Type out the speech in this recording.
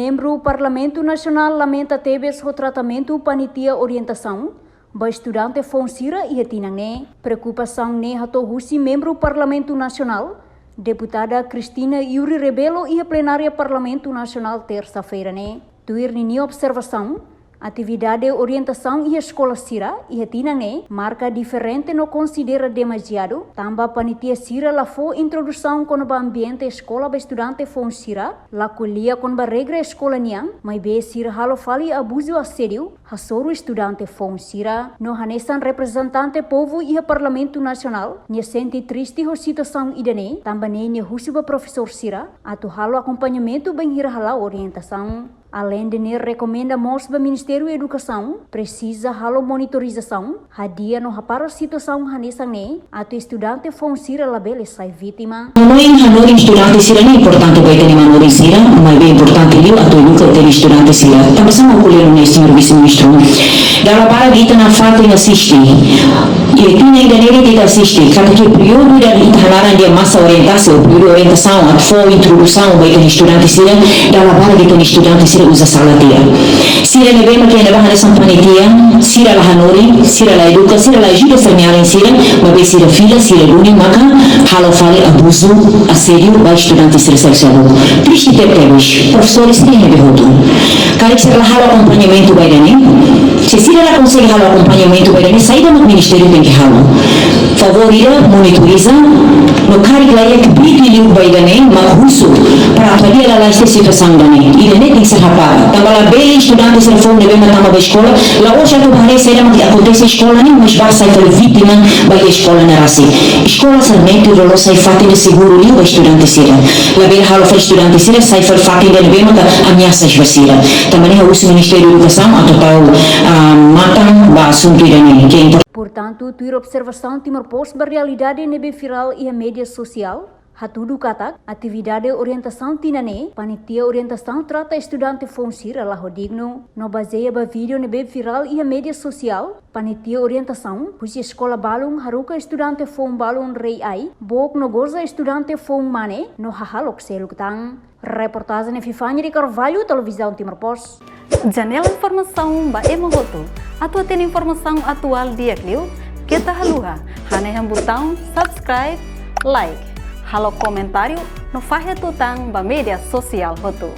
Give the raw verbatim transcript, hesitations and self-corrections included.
Membru Parlamentu Nasionál lamenta tebes ho tratamentu panitia orientasaun ba estudante foun sira iha tinan ne'e. Preokupasaun ne'e hato'o husi membru Parlamentu Nasionál, Deputada Cristina Yuri Rebelo, iha plenária Parlamentu Nasionál, tersa-feira ne'e. Tuir ninia observasaun, atividade orientasaun iha eskola sira iha tinan ne'e marka diferente no konsidera demaziadu, tanba panitia sira la fó introdusaun kona-ba ambiente eskola ba estudante foun sira, la ko'alia kona-ba regra eskola nian, maibé sira halo fali abuzu, asédiu, hasoru estudante foun sira. No hanesan reprezentante povu iha Parlamentu Nasionál, nia sente triste ho situasaun ida-ne'e, tanba ne'e nia husu ba profesór sira atu halo akompañamentu bainhira hala'o orientasaun. Aleinde ne'e, rekomenda mós ba Ministériu Edukasaun presiza halo monitorizasaun, hadi'a no hapara situasaun hanesan ne'e, atu estudante foun sira labele sai vítima. Hanoin, hanorin estudante sira ne'e importante ba ita-nia manorin sira, maibé importante liu atu eduka ita-nia estudante sira. Tanba sá mak ha'u ko'alia ne'e, señór Vise-Ministru? Dala barak ita nafatin asiste. Iha tinan ida-ne'e ita asiste katak iha períodu ida ita hanaran dehan masa orientasaun, ou períodu orientasaun, atu fó introdusaun ba ita-nia estudante sira, dala barak ita-nia estudante sira uza sala tiha. Sira ne'ebé mak iha ne'ebá hanesan panitia, sira la hanorin, sira la eduka, sira la ajuda sira-nia alin sira, maibé sira fila, sira duni maka halo fali abuzu, asédiu ba estudante sira seluk-seluk. Triste tebetebes, profesór sira iha ne'ebé hotu. Karik sira la halo akompañamentu ba ida-ne'e, se sira la konsege halo akompañamentu ba ida-ne'e, saida mak ministériu tenke halo? Favór ida, monitoriza, no karik la iha kbiit liu ba ida-ne'e, mak husu para atu hadi'a lalais tiha situasaun ida-ne'e. Ida-ne'e tenke ser hapara. Tanba labele estudante sira foun ne'ebé mak tama ba eskola, la'ós atu bá haree saida mak akontese iha eskola nian, mas bá sai fali vítima ba iha eskola ne'e rasik. Eskola sira ne'e tuir loloos sai fatin ida seguru liu ba estudante sira. Labele halo fali estudante sira sai fali fatin ida ne'ebé maka ameasa ba sira. Tanba ne'e ha'u husu Ministériu Edukasaun atu tau, ah, matan ba asuntu ida-ne'e, ke importante. Portantu, tuir observasaun Timor Post ba realidade ne'ebé virál iha média sosiál, hatudu katak atividade orientasaun tinan ne'e, panitia orientasaun trata estudante foun sira la ho dignu. No bazeia ba vídeo ne'ebé virál iha média sosiál, panitia orientasaun husi eskola balun haruka estudante foun balun rei ai, book no goza estudante foun mane, no hahalok seluk tan. Reportajen Epifania de Carvalho, Televizaun Timor Post. Janela informasaun ba ema hotu. Atu hatene informasaun atuál di'ak liu, keta haluha hanehan butaun subscribe, like, halo komentáriu no fahe tutan ba média sosiál hotu.